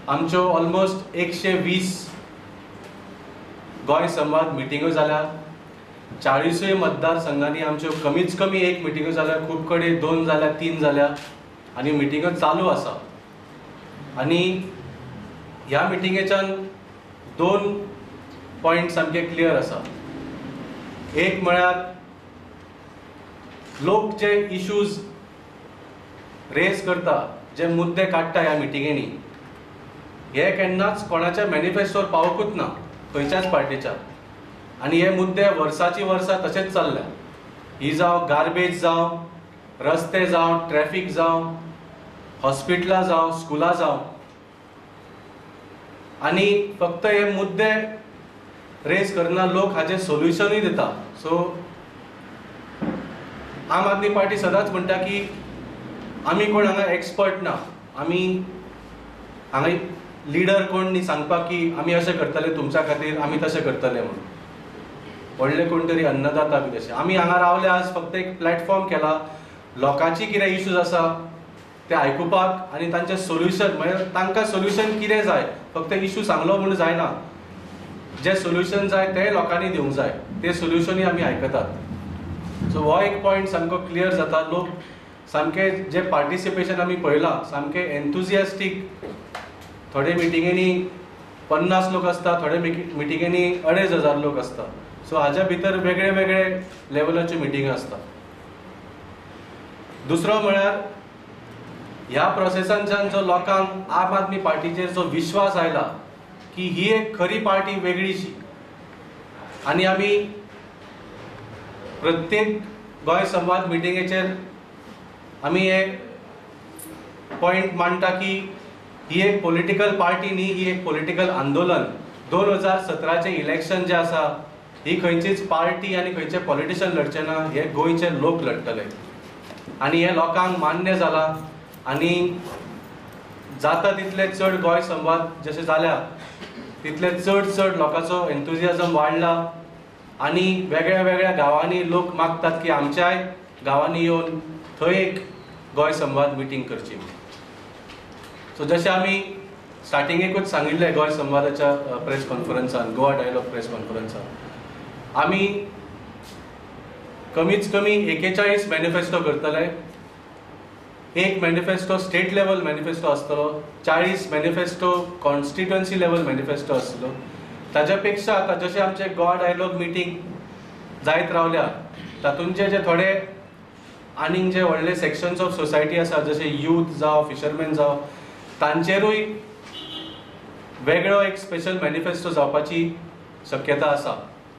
आमच्यो ऑलमोस्ट 120 गोंय संवाद मिटिंगो जाल्या. 40 मतदारसंघांनी आमच्यो कमीच कमी एक मिटिंगो जाल्या, खूब कडेन 2 जाल्या, 3 जाल्या आनी मिटिंगो चालू आसा. आनी ह्या मिटिंगेच्यान 2 पॉयंट सामके क्लियर आसा. एक म्हळ्यार लोक जे इश्यूज रेज करता, जे मुद्दे काडटा ह्या मिटिंगेनी, हे केन्नाच कोणाच्या मॅनिफेस्टोर पावकूच ना खंयच्याच पार्टीच्या. आनी हे मुद्दे वर्साची वर्सां तशेंच चल्ल्या. ही जावं गार्बेज जावं, रस्ते जावं, ट्रॅफीक जावं, हॉस्पिटलां जावं, स्कुलां जावं. आनी फक्त हे मुद्दे रेज करना, लोक हाजें सोल्युशनूय दिता. सो आम आदमी पार्टी सदांच म्हणटा की आमी कोण हांगा एक्सपर्ट ना, आमी हांगा लिडर कोण न्ही सांगपाक की आमी अशें करतले तुमच्या खातीर, आमी तशें करतले म्हणून. व्हडले कोण तरी अन्नदाता बी तशें आमी हांगा रावले आज फक्त एक प्लॅटफॉर्म केला लोकांची कितें इश्यूज आसा ते आयकुपाक आनी तांचें सोल्युशन, म्हळ्यार तांकां सोल्युशन कितें जाय. फक्त इश्यू सांगलो म्हूण जायना, जें सोल्युशन जाय तें लोकांनी दिवंक जाय, तें सोल्युशनूय आमी आयकतात. सो हो एक पॉयंट सामको क्लियर जाता. लोक सामके जे पार्टिसिपेशन आमी पळयलां सामकें एन्थुजियास्टीक. थोडे मिटिंगेनी 50 लोक आसता, थोडे मिटिंगेनी 2500 लोक आसता. सो हाज्या भितर वेगळे वेगळे लेवलाच्यो मिटिंगो आसता. दुसरो म्हळ्यार ह्या प्रोसेसांच्यान जो लोकांक आम आदमी पार्टीचेर जो विश्वास आयला की ही एक खरी पार्टी वेगळीशी. आनी आमी प्रत्येक गोंय संवाद मिटिंगेचेर आमी हे पॉयंट मांडटा की ही एक पॉलिटिकल पार्टी न्ही, ही एक पॉलिटिकल आंदोलन. 2017चें इलेक्शन जें आसा ही खंयचीच पार्टी आनी खंयचे पॉलिटिशन लढचे ना, हे गोंयचे लोक लढटले. आनी हे लोकांक मान्य जाला आनी जाता तितले चड गोंय संवाद जशे जाल्या तितले चड चड लोकांचो एन्थुजियाजम वाडला आनी वेगळ्या वेगळ्या गांवांनी लोक मागतात की आमच्याय गांवांनी येवन थंय एक गोंय संवाद मिटींग करची. सो जशें आमी स्टार्टिंगेकूच सांगिल्लें गोंय संवादाच्या प्रेस कॉन्फरन्सान, गोवा डायलॉग प्रेस कॉन्फरन्सान, आमी कमीच कमी 41 मॅनिफेस्टो करतले. एक मॅनिफेस्टो स्टेट लेवल मॅनिफेस्टो आसतलो, 40 मॅनिफेस्टो कॉन्स्टिट्युएन्सी लेवल मॅनिफेस्टो आसतलो. ताज्या पेक्षा आतां जशें आमचे गोवा डायलॉग मिटींग जायत रावल्या तातूंचे जे थोडे आनीक जे व्हडले सेक्शन्स ऑफ सोसायटी आसा जशे यूथ जावं, फिशरमॅन जावं, तांचेरूय वेगळो एक स्पेशल मॅनिफेस्टो जावपाची शक्यता आसा.